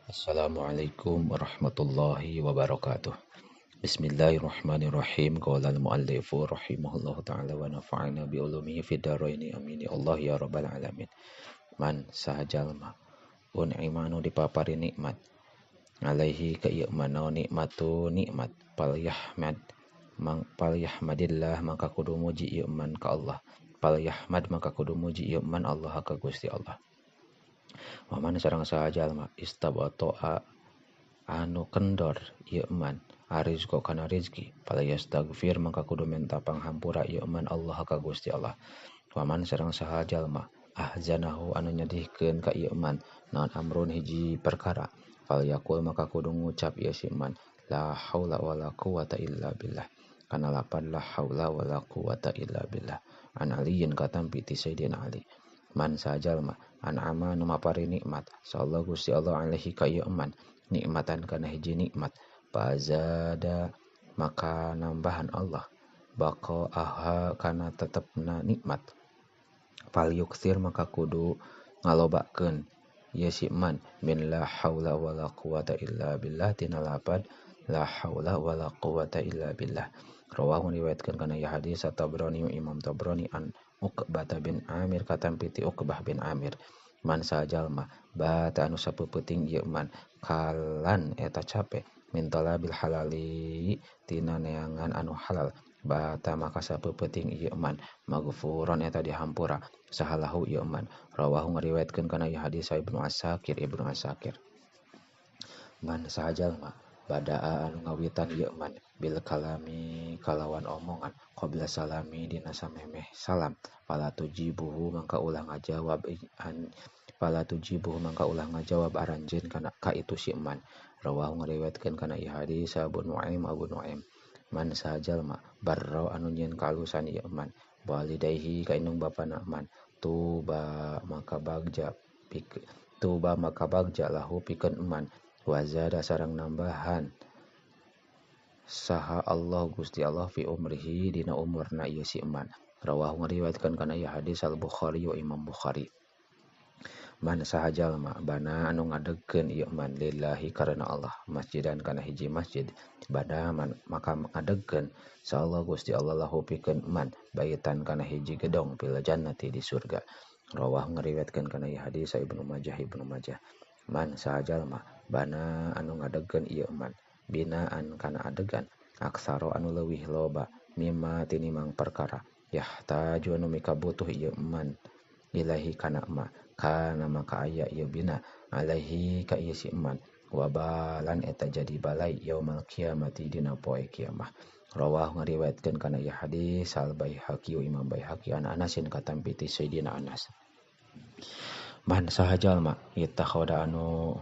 Assalamualaikum warahmatullahi wabarakatuh. Bismillahirrahmanirrahim. Qala al-muallifu rahimahullahu ta'ala wa nafa'ana bi ulumihi fid dharaini amin ya Allah ya rabbal alamin. Man saha jalma un'imanu dipapari nikmat alaihi ka ieu man nikmatu nikmat fal yahmad mang fal yahmadillah maka kudu muji ieu man ka Allah, fal yahmad maka kudu muji ieu man Allah ka Gusti Allah. Wa man sareng saha jalma istabata'a anu kendor ieu man arizqa kana rizki fal yastaghfir maka kudu minta panghampura ieu man Allah ka Gusti Allah. Wa man sareng saha jalma ahzanahu anu nyedihkeun ka ieu man naon amrun hiji perkara fal yaqul maka kudu ngucap ieu si man la haula wala quwata illa billah kana lapan la haula wala quwata illa billah. An aliyin katampi ti Sayyidina Ali. Man sajalma an'ama nu mapari nikmat sallallahu Gusti Allah alaihi ka ieu man nikmatan kana hiji nikmat fazada maka nambahan Allah baqa aha kana tetepna nikmat fal yuksir maka kudu ngalobakeun ieu si man min la haula wala quwata illa billah tina lapan la haula wala quwata illa billah. Rawahu riwayatkeun kana ieu hadis Tabrani Imam Tabrani an Uqbah bin Amir katampi ti Uqbah bin Amir. Man sajalma bata anu sapeupeting ieu man kalan eta cape min talabil halali tina neangan anu halal bata maka sapeupeting ieu man maghfuran eta dihampura sahalahu ieu man. Rawahu ngariwayatkeun kana ieu hadis Ibnu Asakir Ibnu Asakir. Man sajalma badaa anu ngawitan ieu man bil kalami kalawan omongan qabla salami dina samemeh salam fala tujibuhu mangka ulah ngajawab an fala tujibuhu mangka ulah ngajawab aranjeun kana ka itu si man. Rawahu ngariwayatkeun kana ieu hadis Abu Nuaim Abu Nuaim. Man sajalma barra anu nyieun kaalusan ieu man walidayhi ka indung bapana man tuba maka bagja pik tuba maka bagja lahu pikeun man wazada sareng nambahan saha Allah Gusti Allah fi umrihi dina umurna ieu si man. Rawahu ngariwayatkeun kana ieu hadis Al Bukhari wa Imam Bukhari. Man saha jalma bana anu ngadegkeun ieu man lillahi karena Allah masjidan kana hiji masjid bana man maka ngadegkeun saha Allah Gusti Allah lahu pikeun man baitan kana hiji gedong fil jannati di surga. Rawahu ngariwayatkeun kana ieu hadis Ibnu Majah Ibnu Majah. Man saha jalma bana anu ngadegkeun ieu man binaan kana adegan aksaro anu leuwih loba mimma tinimang perkara yahtaju anu mikabutuh ieu man ilahi kana ma kana maka aya ieu bina alaihi ka ieu si man wabalan eta jadi balai yaumal kiamati dina poe kiamah. Rawahu ngariwayatkeun kana ieu hadis Al Baihaqi Imam Baihaqi an Anasin katampi ti Sayyidina Anas. Man saha jalma ittakhadha anu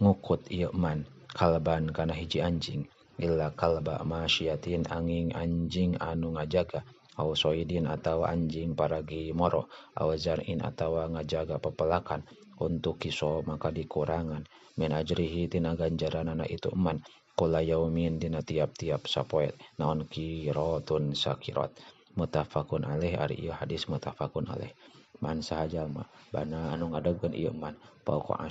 ngukut ieu man kalban kana hiji anjing illa kalba masyiatin angin anjing anu ngajaga aw soidin atawa anjing paragi moro aw zar'in atawa ngajaga pepelakan untuk kiso maka dikurangan min ajrihi tina ganjaranana itu man kula yaumin dina tiap-tiap sapoe naon kiratun sakirat. Muttafaqun alaih ari ieu hadis muttafaqun alaih. Man saha jalma bana anu ngadegkeun ieu man fauqa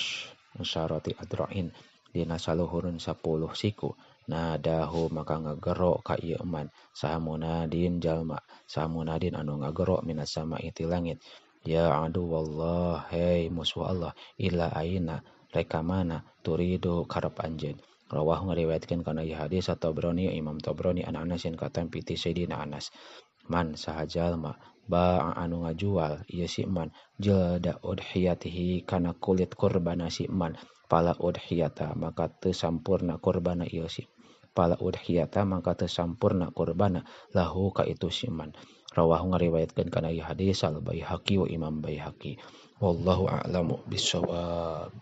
asyarati adra'in dina saluhureun 10 siku nadahu maka ngagero ka ieu man saha munadin jalma saha munadin anu ngagero minas sama'i ti langit ya adu wallah hey musuh Allah ila aina rek ka mana turidu karep anjeun. Rawahu ngariwayatkeun kana ieu hadis Tabrani Imam Tabrani an Anasin katampi ti Sayyidina Anas. Man saha jalma ba anu ngajual ieu si man jalda udhiyatihi kana kulit kurbana si man pala udhiyata maka teu sampurna kurbana ieu si pala udhiyata maka teu sampurna kurbana lahu ka itu si man. Rawahu ngariwayatkeun kana ieu hadis Al Baihaqi wa Imam Baihaqi. Wallahu a'lamu bissawab.